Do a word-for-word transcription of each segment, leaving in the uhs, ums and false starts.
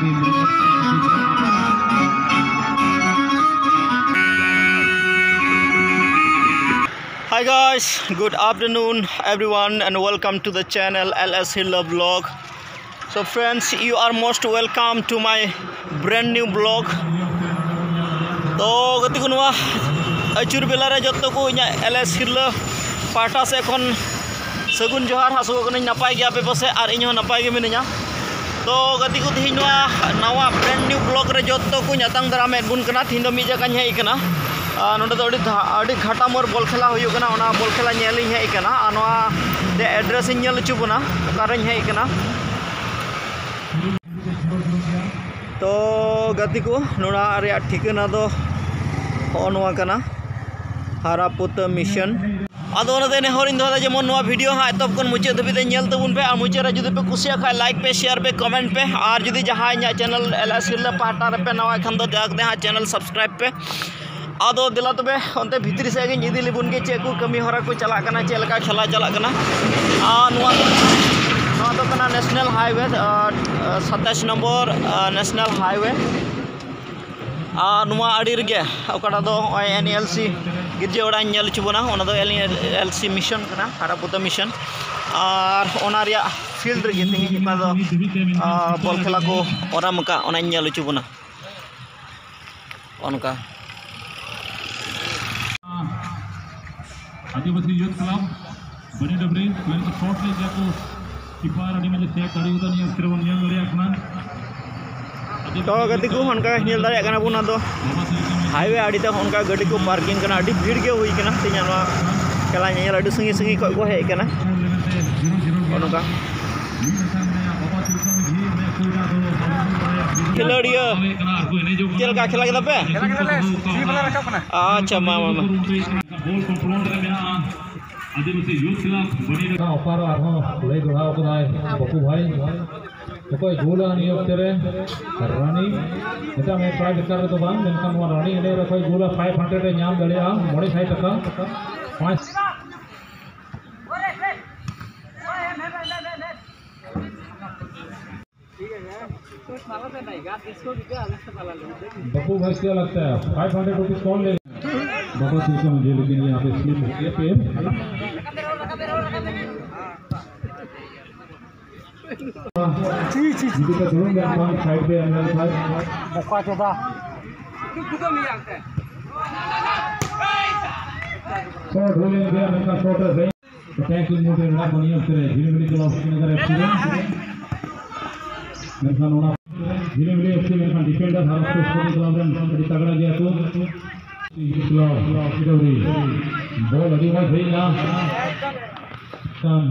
Hi guys, good afternoon everyone and welcome to the channel L S Hill Vlog. So friends, you are most welcome to my brand new vlog. ᱛᱚ ᱜᱟᱛᱮ ᱠᱚ, ᱱᱚᱣᱟ ᱟᱹᱪᱩᱨ ᱵᱮᱞᱟ ᱨᱮ ᱡᱚᱛᱚ ᱠᱚ ᱤᱧᱟᱹᱜ ᱮᱞ ᱮᱥ ᱦᱤᱨᱞᱟᱹ ᱯᱟᱦᱴᱟ ᱥᱮᱫ ᱠᱷᱚᱱ ᱥᱟᱹᱜᱩᱱ ᱡᱚᱦᱟᱨ᱾ ᱟᱥᱚᱜ ᱠᱟᱹᱱᱟᱹᱧ ᱱᱟᱯᱟᱭ ᱜᱮᱭᱟ ᱯᱮ ᱯᱟᱥᱮᱡ, ᱟᱨ ᱤᱧ ᱦᱚᱸ ᱱᱟᱯᱟᱭ ᱜᱮ ᱢᱤᱱᱟᱹᱧᱟ᱾ ᱛᱚ ᱜᱟᱛᱮ ᱠᱚ, ᱛᱮᱦᱮᱧ ᱱᱚᱣᱟ ᱱᱟᱣᱟ brand new vlog ᱨᱮ ᱡᱚᱛᱚ ᱠᱚᱧ ᱟᱛᱟᱝ ᱫᱟᱨᱟᱢᱮᱫ ᱵᱚᱱ ᱠᱟᱱᱟ᱾ ᱛᱮᱦᱮᱧ ᱫᱚ ᱢᱤᱫ ᱡᱟᱭᱜᱟᱧ ᱦᱮᱡ ᱟᱠᱟᱱᱟ, ᱟᱨ ᱱᱚᱸᱰᱮ ᱫᱚ ᱟᱹᱰᱤ ᱫᱷᱟ-, ᱟᱹᱰᱤ ᱜᱷᱟᱴᱟᱢᱳᱨ ᱵᱚᱞ ᱠᱷᱮᱞᱟ ᱦᱩᱭᱩᱜ ᱠᱟᱱᱟ, ᱚᱱᱟ ᱵᱚᱞ ᱠᱷᱮᱞᱟ ᱧᱮᱞ ᱤᱧ ᱦᱮᱡ ᱟᱠᱟᱱᱟ᱾ ᱟᱨ ᱱᱚᱣᱟ ᱨᱮᱭᱟᱜ address ᱤᱧ ᱧᱮᱞ ᱦᱚᱪᱚ ᱵᱚᱱᱟ, ᱚᱠᱟᱨᱮᱧ ᱦᱮᱡ ᱟᱠᱟᱱᱟ᱾ ᱛᱚ ᱜᱟᱛᱮ ᱠᱚ, ᱱᱚᱣᱟ ᱨᱮᱭᱟᱜ ᱴᱷᱤᱠᱟᱹᱱᱟ ᱫᱚ ᱦᱚᱸᱜᱼᱚ ᱱᱚᱣᱟ ᱠᱟᱱᱟ, ᱦᱟᱨᱟᱯᱩᱛᱟᱹ mission᱾ ᱟᱫᱚ ᱚᱱᱟᱛᱮ ᱱᱮᱦᱚᱨᱤᱧ ᱫᱚᱦᱚᱭᱮᱫᱟ, ᱡᱮᱢᱚᱱ ᱱᱚᱣᱟ video ᱦᱟᱸᱜ ᱮᱛᱚᱦᱚᱵ ᱠᱷᱚᱱ ᱢᱩᱪᱟᱹᱫ ᱫᱷᱟᱹᱵᱤᱡ ᱛᱮ ᱧᱮᱞ ᱛᱟᱵᱚᱱ ᱯᱮ, ᱟᱨ ᱢᱩᱪᱟᱹᱫ ᱨᱮ ᱡᱩᱫᱤ ᱯᱮ ᱠᱩᱥᱤᱭᱟᱜ ᱠᱷᱟᱡ like ᱯᱮ, share ᱯᱮ, comment ᱯᱮ, ᱟᱨ ᱡᱩᱫᱤ ᱡᱟᱦᱟᱸᱭ ᱤᱧᱟᱹᱜ channel ᱮᱞ ᱮᱥ ᱦᱤᱨᱞᱟᱹ ᱯᱟᱦᱴᱟ ᱨᱮᱯᱮ ᱱᱟᱣᱟ ᱠᱷᱟᱱ ᱫᱚ ᱫᱟᱭᱟ ᱠᱟᱛᱮ ᱦᱟᱸᱜ channel subscribe ᱯᱮ᱾ ᱟᱫᱚ ᱫᱮᱞᱟ ᱛᱚᱵᱮ ᱚᱱᱛᱮ ᱵᱷᱤᱛᱨᱤ ᱥᱮᱫ ᱜᱤᱧ ᱤᱫᱤ ᱞᱮᱵᱚᱱ ᱜᱮ, ᱪᱮᱫ ᱠᱚ ᱠᱟᱹᱢᱤ ᱦᱚᱨᱟ ᱠᱚ ᱪᱟᱞᱟᱜ ᱠᱟᱱᱟ, ᱪᱮᱫ ᱞᱮᱠᱟ ᱠᱷᱮᱞᱟ ᱪᱟᱞᱟᱜ ᱠᱟᱱᱟ᱾ ᱟᱨ ᱱᱚᱣᱟ ᱫᱚ, ᱱᱚᱣᱟ ᱫᱚ ᱠᱟᱱᱟ national highway, ᱟᱨ, ᱟᱨ ᱥᱟᱛᱟᱭᱤᱥ ᱱᱚᱢᱵᱚᱨ, ᱟᱨ national highway᱾ ᱟᱨ ᱱᱚᱣᱟ ᱟᱲᱮ ᱨᱮᱜᱮ ᱚᱠᱟᱴᱟᱜ ᱫᱚ ᱱᱚᱜᱼᱚᱭ ᱮᱱ ᱮᱞ ᱥᱤ ᱜᱤᱨᱡᱟᱹ ᱚᱲᱟᱜ ᱤᱧ ᱧᱮᱞ ᱦᱚᱪᱚ ᱵᱚᱱᱟ, ᱚᱱᱟ ᱫᱚ ᱮᱱ ᱮᱞ ᱥᱤ mission ᱠᱟᱱᱟ, ᱦᱟᱨᱟᱯᱩᱛᱟᱹ mission᱾ ᱟᱨ ᱚᱱᱟ ᱨᱮᱭᱟᱜ field ᱨᱮᱜᱮ ᱛᱮᱦᱮᱧ ᱚᱠᱟ ᱫᱚ, ᱟᱨ, ᱵᱚᱞ ᱠᱷᱮᱞᱟ ᱠᱚ ᱚᱨᱟᱢ ᱟᱠᱟᱫ, ᱚᱱᱟᱧ ᱧᱮᱞ ᱦᱚᱪᱚ ᱵᱚᱱᱟ᱾ ᱚᱱᱠᱟ᱾ ᱟᱹᱫᱤᱵᱟᱹᱥᱤ ᱭᱩᱛᱷ ᱠᱞᱟᱵᱽ ᱵᱟᱹᱱᱤ ᱰᱟᱹᱵᱽᱨᱤ, ᱢᱮᱱ ᱠᱚ ᱥᱚᱴ ᱞᱮᱫ ᱜᱮᱭᱟ ᱠᱚ᱾ ᱠᱤᱯᱟᱨ ᱟᱹᱰᱤ ᱢᱚᱡᱽ ᱮ ᱥᱮᱵᱷ ᱫᱟᱲᱮ ᱠᱟᱫᱟ, ᱱᱤᱭᱟᱹ ᱚᱠᱛᱮ ᱨᱮᱵᱚᱱ ᱧᱮᱞ ᱫᱟᱲᱮᱭᱟᱜ ᱠᱟᱱᱟ᱾ ᱛᱚ ᱜᱟᱛᱮ ᱠᱚ, ᱚᱱᱠᱟ ᱧᱮᱞ ᱫᱟᱲᱮᱭᱟᱜ ᱠᱟᱱᱟ ᱵᱚᱱ, ᱟᱫᱚ highway ᱟᱹᱰᱤ ᱛᱮ ᱚᱱᱠᱟ ᱜᱟᱹᱰᱤ ᱠᱚ parking ᱠᱟᱱᱟ, ᱟᱹᱰᱤ ᱵᱷᱤᱲ ᱜᱮ ᱦᱩᱭ ᱠᱟᱱᱟ ᱛᱮᱦᱮᱧᱟᱜ ᱱᱚᱣᱟ ᱠᱷᱮᱞᱟ ᱧᱮᱧᱮᱞ, ᱟᱹᱰᱤ ᱥᱟᱺᱜᱤᱧ ᱥᱟᱺᱜᱤᱧ ᱠᱷᱚᱱ ᱠᱚ ᱦᱮᱡ ᱠᱟᱱᱟ᱾ ᱱᱚᱜᱼᱚ ᱱᱚᱝᱠᱟ᱾ ᱠᱷᱮᱞᱳᱰᱤᱭᱟᱹ, ᱪᱮᱫ ᱞᱮᱠᱟ ᱠᱷᱮᱞᱟ ᱠᱮᱫᱟ ᱯᱮ? ᱠᱷᱮᱞᱟ ᱠᱮᱫᱟᱞᱮ, semi final ᱨᱟᱠᱟᱵ ᱠᱟᱱᱟ᱾ ᱟᱪᱪᱷᱟ, ᱢᱟ, ᱢᱟ, ᱢᱟ᱾ ᱵᱚᱞ ᱠᱚᱱᱴᱨᱳᱞ ᱨᱮ ᱢᱮᱱᱟᱜᱼᱟ ᱟᱹᱫᱤᱵᱟᱹᱥᱤ ᱭᱩᱛᱷ ᱠᱞᱟᱵᱽ ᱵᱟᱹᱱᱤ᱾ ᱚᱯᱟᱨ ᱟᱨᱦᱚᱸ ᱞᱟᱹᱭ ᱫᱚᱦᱲᱟᱣ ᱠᱟᱫᱟᱭ ᱵᱟᱹᱵᱩ ᱵᱷᱟᱭ᱾ ᱚᱠᱚᱭ ᱜᱳᱞᱟ ᱱᱤᱭᱟᱹ ᱚᱠᱛᱮ ᱨᱮ? ᱨᱟᱱᱤ᱾ ᱢᱤᱫᱴᱟᱝ ᱴᱨᱟᱭ ᱵᱮᱠᱟᱨ ᱨᱮᱫᱚ ᱵᱟᱝ, ᱢᱮᱱᱠᱷᱟᱱ ᱱᱚᱣᱟ ᱨᱟᱱᱤ ᱮᱱᱮᱡ ᱨᱮ ᱚᱠᱚᱭ ᱜᱳᱞᱟ five hundred ᱮ ᱧᱟᱢ ᱫᱟᱲᱮᱭᱟᱜᱼᱟ ᱢᱚᱬᱮ ᱥᱟᱭ ᱴᱟᱠᱟ᱾ ᱯᱟᱸᱪ᱾ बप्पू भाई, क्या लगता है, फाइव हंड्रेड रुपीज कौन ले? बाबा, ठीक है, मुझे, लेकिन यहाँ पे स्लिप हो गया पेन। जी, जी, जी। इनका ढूंढ गया, पाँच साइड पे एंगल था। बकवास होता। शॉट हो गया, इनका शॉट है। अटैकिंग मोड ᱨᱮ ᱢᱮᱱᱟᱜ ᱵᱚᱱᱟ ᱚᱱᱛᱮ ᱨᱮ ᱡᱷᱤᱞᱤᱢᱤᱞᱤ ᱠᱞᱟᱵᱽ ᱥᱨᱤᱱᱚᱜᱚᱨ ᱮᱯᱷᱥᱤ ᱨᱮᱱ᱾ ᱢᱮᱱᱠᱷᱟᱱ ᱚᱱᱟ ᱡᱷᱤᱞᱤᱢᱤᱞᱤ ᱮᱯᱷᱥᱤ, ᱢᱮᱱᱠᱷᱟᱱ ᱰᱤᱯᱷᱮᱱᱰᱟᱨ ᱦᱟᱨᱚᱥ ᱠᱚ ᱥᱯᱳᱨᱴᱤᱝ ᱠᱞᱟᱵᱽ ᱨᱮᱱ ᱟᱹᱰᱤ ᱛᱟᱜᱲᱟ ᱜᱮᱭᱟ ᱠᱚ᱾ ᱠᱞᱟᱵᱽ ᱰᱤᱞᱤᱵᱷᱟᱨᱤ ᱵᱚᱞ ᱟᱹᱰᱤ ᱢᱚᱡᱽ ᱦᱮᱡ ᱮᱱᱟ᱾ ᱠᱷᱟᱱ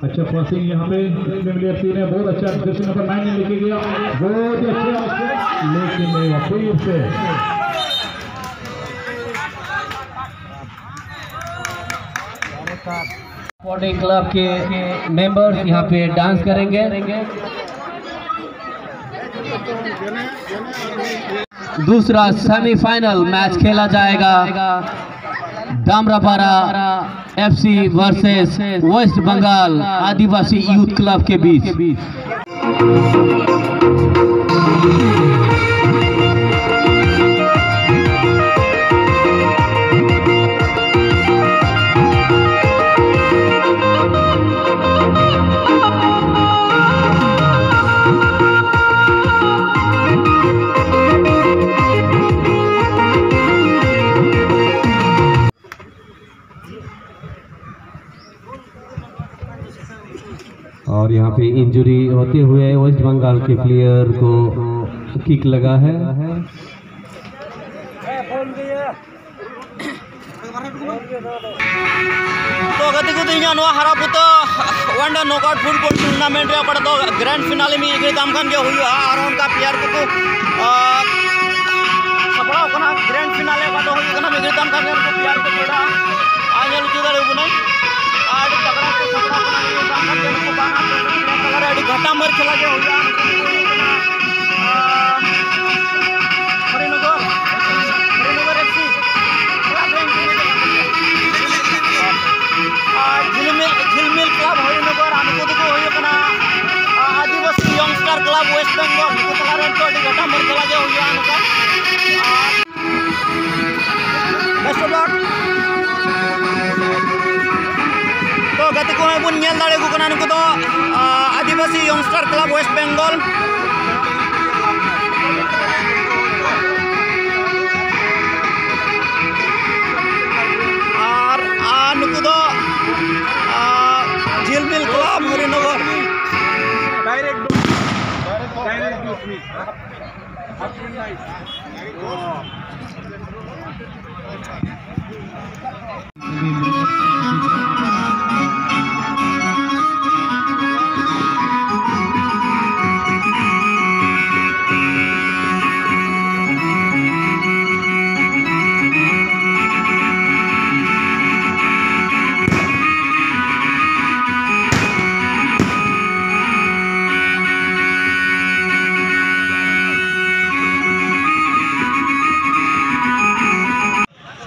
अच्छा पासिंग यहाँ पे झिलिमिली एफसी ने बहुत अच्छा, जर्सी नंबर नाइन ने लेके गया, बहुत ही अच्छा, लेकिन नहीं हुआ, फिर से। स्पोर्टिंग क्लब के मेंबर्स यहाँ पे डांस करेंगे। दूसरा सेमीफाइनल मैच खेला जाएगा डामरापारा एफसी वर्सेस वेस्ट बंगाल आदिवासी यूथ क्लब के बीच। और यहाँ पे इंजरी होते हुए वेस्ट बंगाल के प्लेयर को किक लगा है। ᱛᱚ ᱜᱟᱛᱮ ᱠᱚ, ᱛᱮᱦᱮᱧᱟᱜ ᱱᱚᱣᱟ ᱦᱟᱨᱟ ᱯᱩᱛᱟᱹ ᱚᱣᱟᱱᱰᱟᱨ ᱱᱚᱠᱟᱣᱩᱴ ᱯᱷᱩᱴᱵᱚᱞ ᱴᱩᱨᱱᱟᱢᱮᱱᱴ ᱨᱮ ᱚᱠᱟᱴᱟᱜ ᱫᱚ ᱜᱨᱮᱱᱰ ᱯᱷᱤᱱᱟᱞᱮ ᱢᱤᱫ ᱜᱷᱟᱹᱲᱤᱡ ᱛᱟᱭᱚᱢ ᱠᱷᱟᱱ ᱜᱮ ᱦᱩᱭᱩᱜᱼᱟ᱾ ᱟᱨ ᱚᱱᱠᱟ ᱯᱞᱮᱭᱟᱨ ᱠᱚᱠᱚ, ᱟᱸ, ᱥᱟᱯᱲᱟᱣ ᱠᱟᱱᱟ᱾ ᱜᱨᱮᱱᱰ ᱯᱷᱤᱱᱟᱞᱮ ᱚᱠᱟ ᱫᱚ ᱦᱩᱭᱩᱜ ᱠᱟᱱᱟ ᱢᱤᱫ ᱜᱷᱟᱹᱲᱤᱡ ᱛᱟᱭᱚᱢ ᱠᱷᱟᱱ ᱜᱮ ᱩᱱᱠᱩ ᱯᱞᱮᱭᱟᱨ ᱠᱚ ᱠᱷᱮᱞᱟ᱾ ᱟᱨ ᱧᱮᱞ ᱦᱚᱪᱚ ᱫᱟᱲᱮᱭᱟᱵᱚᱱᱟᱹᱧ᱾ ᱟᱹᱰᱤ ᱛᱟᱜᱲᱟ ᱠᱚ ᱥᱟᱯᱲᱟᱣ ᱠᱟᱱᱟ ᱢᱤᱫ ᱜᱷᱟᱹᱲᱤᱡ ᱛᱟᱭᱚᱢ ᱠᱷᱟᱱ ᱜᱮ ᱱᱩᱠᱩ ᱵᱟᱱᱟᱨ ᱠᱚ ᱠᱷᱮᱞᱟ ᱛᱟᱞᱟᱨᱮ ᱟᱹᱰᱤ ᱜᱷᱟᱴᱟ ᱢᱟᱹᱨ ᱠᱷᱮᱞᱟ ᱜᱮ ᱦᱩᱭᱩᱜᱼᱟ᱾ ᱱᱩᱠᱩ ᱠᱚ ᱦᱩᱭᱩᱜ ᱠᱟᱱᱟ, ᱟᱸ, ᱦᱚᱨᱤᱱᱚᱜᱚᱨ, ᱦᱚᱨᱤᱱᱚᱜᱚᱨ ᱮᱯᱷᱥᱤ, ᱠᱞᱟᱵᱽ ᱨᱮᱱ ᱠᱚ ᱦᱩᱭᱩᱜ ᱠᱟᱱᱟ᱾ ᱟᱨ ᱡᱷᱤᱞᱢᱤᱞ, ᱡᱷᱤᱞᱢᱤᱞ ᱠᱞᱟᱵᱽ ᱦᱚᱨᱤᱱᱚᱜᱚᱨ, ᱟᱨ ᱱᱩᱠᱩ ᱫᱚᱠᱚ ᱦᱩᱭᱩᱜ ᱠᱟᱱᱟ, ᱟᱸ, ᱟᱹᱫᱤᱵᱟᱹᱥᱤ ᱭᱚᱝ ᱵᱮᱝᱜᱚᱞ ᱱᱩᱠᱩ ᱛᱟᱞᱟᱨᱮ ᱱᱤᱛᱚᱜ ᱟᱹᱰᱤ ᱜᱟᱴᱟᱢ ᱵᱚᱞ ᱠᱷᱮᱞᱟ ᱜᱮ ᱦᱩᱭᱩᱜᱼᱟ ᱱᱚᱝᱠᱟ᱾ Best of luck. ᱛᱚ ᱜᱟᱛᱮ ᱠᱚ ᱦᱚᱸ ᱵᱚᱱ ᱧᱮᱞ ᱫᱟᱲᱮ ᱟᱠᱚ ᱠᱟᱱᱟ, ᱱᱩᱠᱩ ᱫᱚ Adivasi young star club west Bengal. ᱟᱨ ᱟᱨ ᱱᱩᱠᱩ ᱫᱚ Jhilmil club Harinagar. Direct, direct.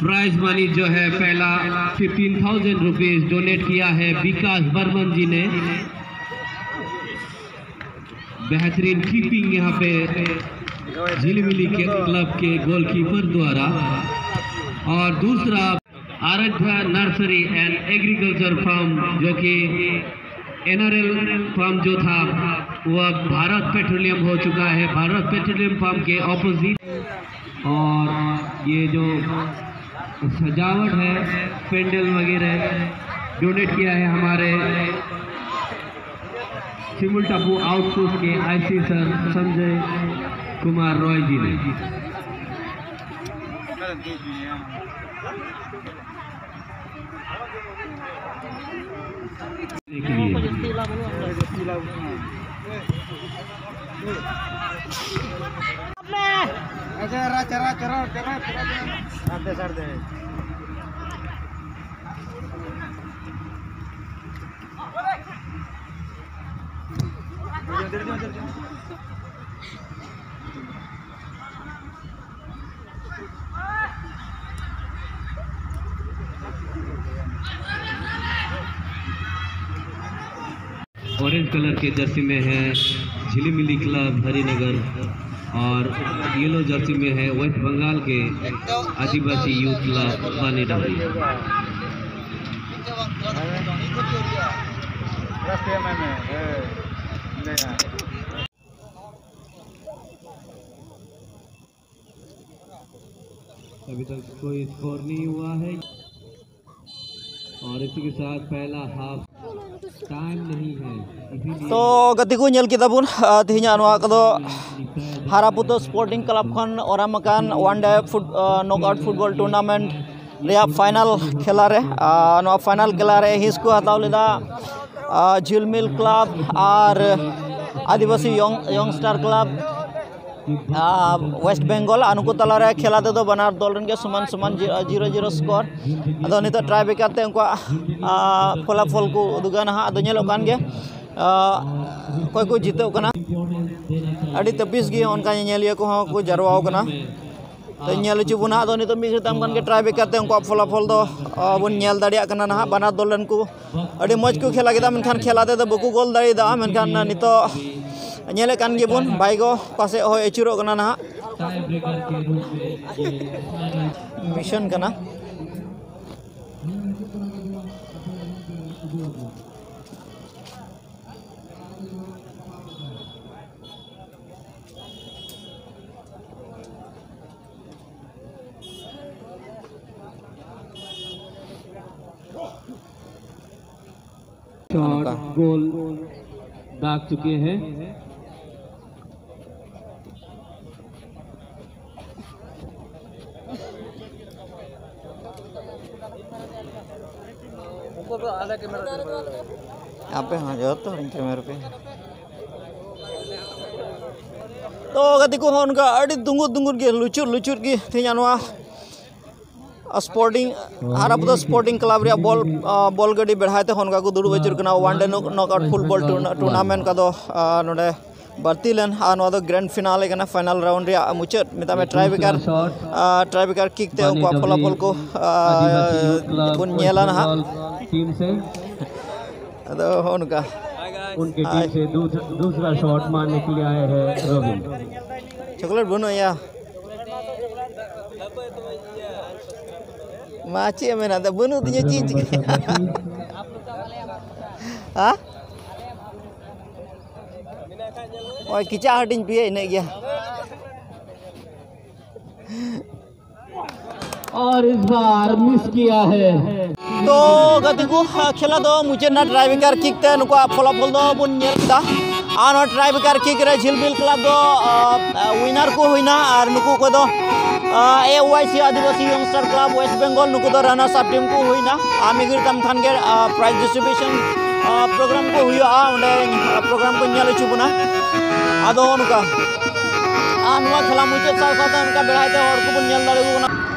Prize money जो है, पहला फिफ्टीन थाउजेंड रुपीज डोनेट किया है विकास बर्मन जी ने। बेहतरीन कीपिंग यहाँ पे झिलमिली के क्लब के गोलकीपर द्वारा। और दूसरा Aaradhya nursery and agriculture farm, जो कि एनआरएल फार्म जो था, वो अब भारत पेट्रोलियम हो चुका है। भारत पेट्रोलियम फार्म के ऑपोजिट। और ये जो सजावट है, पेंडल वगैरह डोनेट किया है हमारे सिमुल टापू आउटपोस्ट के आईसी सर संजय कुमार रॉय जी ने। के लिए। ऑरेंज कलर के जर्सी में है झिलिमिली क्लब हरिनगर और येलो जर्सी में है वेस्ट बंगाल के आदिवासी यूथ क्लब बानी डहरी। अभी तक कोई स्कोर नहीं हुआ है और इसी के साथ पहला हाफ टाइम नहीं है, इसीलिए तो ᱜᱟᱛᱮ ᱠᱚ ᱧᱮᱞ ᱠᱮᱫᱟ ᱵᱚᱱ, ᱟᱨ ᱛᱮᱦᱮᱧᱟᱜ ᱱᱚᱣᱟ ᱠᱚᱫᱚ ᱦᱟᱨᱟᱯᱩᱛᱟᱹ ᱥᱯᱳᱨᱴᱤᱝ ᱠᱞᱟᱵᱽ ᱠᱷᱚᱱ ᱚᱨᱟᱢ ᱟᱠᱟᱱ ᱚᱣᱟᱱ ᱰᱮ ᱯᱷᱩᱴ ᱱᱚᱠ ᱟᱣᱩᱴ ᱯᱷᱩᱴᱵᱚᱞ ᱴᱩᱨᱱᱟᱢᱮᱱᱴ ᱨᱮᱭᱟᱜ ᱯᱷᱟᱭᱱᱟᱞ ᱠᱷᱮᱞᱟ ᱨᱮ, ᱟᱨ ᱱᱚᱣᱟ ᱯᱷᱟᱭᱱᱟᱞ ᱠᱷᱮᱞᱟ ᱨᱮ ᱦᱤᱸᱥ ᱠᱚ ᱦᱟᱛᱟᱣ ᱞᱮᱫᱟ ᱟᱨ ᱡᱷᱤᱞᱢᱤᱞ ᱠᱞᱟᱵᱽ ᱟᱨ ᱟᱹᱫᱤᱵᱟᱹᱥᱤ ᱭᱚᱝ ᱭᱚᱝᱥᱴᱟᱨ ᱠᱞᱟᱵᱽ, ᱟᱨ ᱣᱮᱥᱴ ᱵᱮᱝᱜᱚᱞ᱾ ᱟᱨ ᱱᱩᱠᱩ ᱛᱟᱞᱟᱨᱮ ᱠᱷᱮᱞᱟ ᱛᱮᱫᱚ ᱵᱟᱱᱟᱨ ᱫᱚᱞ ᱨᱮᱱ ᱜᱮ ᱥᱚᱢᱟᱱ ᱥᱚᱢᱟᱱ ᱡᱤᱨᱳ ᱡᱤᱨᱳ ᱥᱠᱳᱨ᱾ ᱟᱫᱚ ᱱᱤᱛᱚᱜ ᱴᱨᱟᱭ ᱵᱮᱠᱟᱨ ᱛᱮ ᱩᱱᱠᱩᱣᱟᱜ ᱟᱨ ᱯᱷᱚᱞᱟᱯᱷᱚᱞ ᱠᱚ ᱩᱫᱩᱜᱟ ᱱᱟᱦᱟᱜ᱾ ᱟᱫᱚ ᱧᱮᱞᱚᱜ ᱠᱟᱱ ᱜᱮ ᱟᱨ ᱚᱠᱚᱭ ᱠᱚ ᱡᱤᱛᱟᱹᱜ ᱠᱟᱱᱟ᱾ ᱟᱹᱰᱤ ᱛᱟᱹᱯᱤᱥ ᱜᱮ ᱚᱱᱠᱟ ᱧᱮᱧᱮᱞᱤᱭᱟᱹ ᱠᱚᱦᱚᱸ ᱠᱚ ᱡᱟᱨᱣᱟ ᱟᱠᱟᱱᱟ᱾ ᱛᱚ ᱧᱮᱞ ᱦᱚᱪᱚ ᱵᱚᱱᱟ᱾ ᱟᱫᱚ ᱱᱤᱛᱚᱜ ᱢᱤᱫ ᱜᱷᱟᱹᱲᱤᱡ ᱛᱟᱭᱚᱢ ᱠᱷᱟᱱ ᱜᱮ ᱴᱨᱟᱭ ᱵᱮᱠᱟᱨ ᱛᱮ ᱩᱱᱠᱩᱣᱟᱜ ᱯᱷᱚᱞᱟᱯᱷᱚᱞ ᱫᱚ ᱟᱨ ᱵᱚᱱ ᱧᱮᱞ ᱫᱟᱲᱮᱭᱟᱜ ᱠᱟᱱᱟ ᱱᱟᱦᱟᱜ᱾ ᱵᱟᱱᱟᱨ ᱫᱚᱞ ᱨᱮᱱ ᱠᱚ ᱟᱹᱰᱤ ᱢᱚᱡᱽ ᱠᱚ ᱠᱷᱮᱞᱟ ᱠᱮᱫᱟ, ᱢᱮᱱᱠᱷᱟᱱ ᱠᱷᱮᱞᱟ ᱛᱮᱫᱚ ᱵᱟᱠᱚ ᱜᱳᱞ ᱫᱟᱲᱮᱭᱟᱫᱟ᱾ ᱢᱮᱱᱠᱷᱟᱱ ᱱᱤᱛᱚᱜ ᱧᱮᱞᱮᱫ ᱠᱟᱱ ᱜᱮᱵᱚᱱ ᱵᱷᱟᱭᱜᱳ ᱯᱟᱥᱮᱡ ᱦᱚᱭ ᱟᱹᱪᱩᱨᱚᱜ ᱠᱟᱱᱟ ᱱᱟᱦᱟᱜ᱾ ᱢᱤᱥᱚᱱ ᱠᱟᱱᱟ᱾ शॉट गोल दाग चुके हैं। ᱟᱯᱮ ᱦᱚᱸ ᱡᱚᱛᱚ ᱦᱚᱲᱤᱧ ᱠᱮᱢᱮᱨᱟ ᱯᱮ᱾ ᱛᱚ ᱜᱟᱛᱮ ᱠᱚ, ᱦᱚᱸ ᱚᱱᱠᱟ ᱟᱹᱰᱤ ᱫᱩᱸᱜᱩᱫ ᱫᱩᱸᱜᱩᱫ ᱜᱮ, ᱞᱩᱪᱩᱫ ᱞᱩᱪᱩᱫ ᱜᱮ ᱛᱮᱦᱮᱧᱟᱜ ᱱᱚᱣᱟ ᱥᱯᱳᱨᱴᱤᱝ, ᱦᱟᱨᱟᱯᱩᱛᱟᱹ ᱥᱯᱳᱨᱴᱤᱝ ᱠᱞᱟᱵᱽ ᱨᱮᱭᱟᱜ ᱵᱚᱞ, ᱟᱸ, ᱵᱚᱞ ᱜᱟᱹᱰᱤ ᱵᱮᱲᱦᱟᱭ ᱛᱮ ᱦᱚᱱᱠᱟ ᱠᱚ ᱫᱩᱲᱩᱵ ᱟᱹᱪᱩᱨ ᱠᱟᱱᱟ᱾ ᱚᱣᱟᱱ ᱰᱮ ᱱᱚᱠ ᱟᱣᱩᱴ ᱯᱷᱩᱴᱵᱚᱞ ᱴᱩᱨᱱᱟ-, ᱴᱩᱨᱱᱟᱢᱮᱱᱴ ᱠᱟᱫᱚ, ᱟᱸ, ᱱᱚᱰᱮ ᱵᱟᱹᱲᱛᱤ ᱞᱮᱱ᱾ ᱟᱨ ᱱᱚᱣᱟ ᱫᱚ ᱜᱨᱮᱱᱰ ᱯᱷᱤᱱᱟᱞᱮ ᱠᱟᱱᱟ, ᱯᱷᱟᱭᱱᱟᱞ ᱨᱟᱣᱩᱱᱰ ᱨᱮᱭᱟᱜ ᱢᱩᱪᱟᱹᱫ᱾ ᱢᱮᱛᱟᱜ ᱢᱮ ᱴᱨᱟᱭ ᱵᱮᱠᱟᱨ, ᱟᱸ, ᱴᱨᱟᱭ ᱵᱮᱠᱟᱨ ᱠᱤᱠ ᱛᱮ ᱩᱱᱠᱩᱣᱟᱜ ᱯᱷᱚᱞᱟᱯᱷᱚᱞ ᱠᱚ, ᱟᱸ, ᱵᱚᱱ ᱧᱮᱞᱟ ᱱᱟᱦᱟᱜ᱾ ᱟᱫᱚ ᱦᱚᱸ ᱱᱚᱝᱠᱟ᱾ उनकी टीम से दूस-, दूसरा शॉट मारने के लिए आए हैं रविंद्र। ᱪᱚᱠᱞᱮᱴ ᱵᱟᱹᱱᱩᱜᱼᱟ ᱭᱟ᱾ ᱢᱟ ᱪᱮᱫ ᱮᱢ ᱢᱮᱱᱟ, ᱟᱫᱚ ᱵᱟᱹᱱᱩᱜ ᱛᱤᱧᱟᱹ, ᱪᱮᱫ ᱤᱧ ᱪᱤᱠᱟᱹᱭᱟ? ᱦᱟ? ᱱᱚᱜᱼᱚᱭ ᱠᱮᱪᱟᱜ ᱦᱟᱹᱴᱤᱧ ᱯᱮᱭᱟ, ᱤᱱᱟᱹᱜ ᱜᱮᱭᱟ᱾ और इस बार मिस किया है। ᱛᱚ ᱜᱟᱛᱮ ᱠᱚ, ᱠᱷᱮᱞᱟ ᱫᱚ ᱢᱩᱪᱟᱹᱫ ᱮᱱᱟ ᱴᱨᱟᱭᱵᱮᱠᱟᱨ ᱠᱤᱠ ᱛᱮ᱾ ᱱᱩᱠᱩᱣᱟᱜ ᱯᱷᱚᱞᱟᱯᱷᱚᱞ ᱫᱚ ᱵᱚᱱ ᱧᱮᱞ ᱠᱮᱫᱟ᱾ ᱟᱨ ᱱᱚᱣᱟ ᱴᱨᱟᱭᱵᱮᱠᱟᱨ ᱠᱤᱠ ᱨᱮ ᱡᱷᱤᱞᱢᱤᱞ ᱠᱞᱟᱵᱽ ᱫᱚ ᱩᱭᱱᱟᱨ ᱠᱚ ᱦᱩᱭᱱᱟ, ᱟᱨ ᱱᱩᱠᱩ ᱚᱠᱚᱭ ᱫᱚ ᱮ ᱳᱣᱟᱭ ᱥᱤ ᱟᱹᱫᱤᱵᱟᱹᱥᱤ ᱭᱚᱝᱥᱴᱟᱨ ᱠᱞᱟᱵᱽ ᱳᱭᱮᱥᱴ ᱵᱮᱝᱜᱚᱞ, ᱱᱩᱠᱩ ᱫᱚ ᱨᱟᱱᱟᱨᱥ ᱟᱯ ᱴᱤᱢ ᱠᱚ ᱦᱩᱭᱱᱟ᱾ ᱟᱨ ᱢᱤᱫ ᱜᱷᱟᱹᱲᱤᱡ ᱛᱟᱭᱚᱢ ᱠᱷᱟᱱ ᱜᱮ ᱯᱨᱟᱭᱤᱡᱽ ᱰᱤᱥᱴᱨᱤᱵᱤᱭᱩᱥᱚᱱ ᱯᱨᱳᱜᱨᱟᱢ ᱠᱚ ᱦᱩᱭᱩᱜᱼᱟ, ᱚᱸᱰᱮ ᱯᱨᱳᱜᱨᱟᱢ ᱠᱚ ᱧᱮᱞ ᱦᱚᱪᱚ ᱵᱚᱱᱟ᱾ ᱟᱫᱚ ᱱᱚᱜᱼᱚ ᱱᱚᱝᱠᱟ, ᱟᱨ ᱱᱚᱣᱟ ᱠᱷᱮᱞᱟ ᱢᱩᱪᱟᱹᱫ ᱥᱟᱶ ᱥᱟᱶᱛᱮ ᱚᱱᱠᱟ ᱵᱮᱲᱦᱟᱭ ᱛᱮ ᱦᱚᱲ ᱠᱚᱵᱚᱱ ᱧᱮᱞ ᱫᱟᱲᱮᱭᱟᱠᱚ ᱠᱟᱱᱟ᱾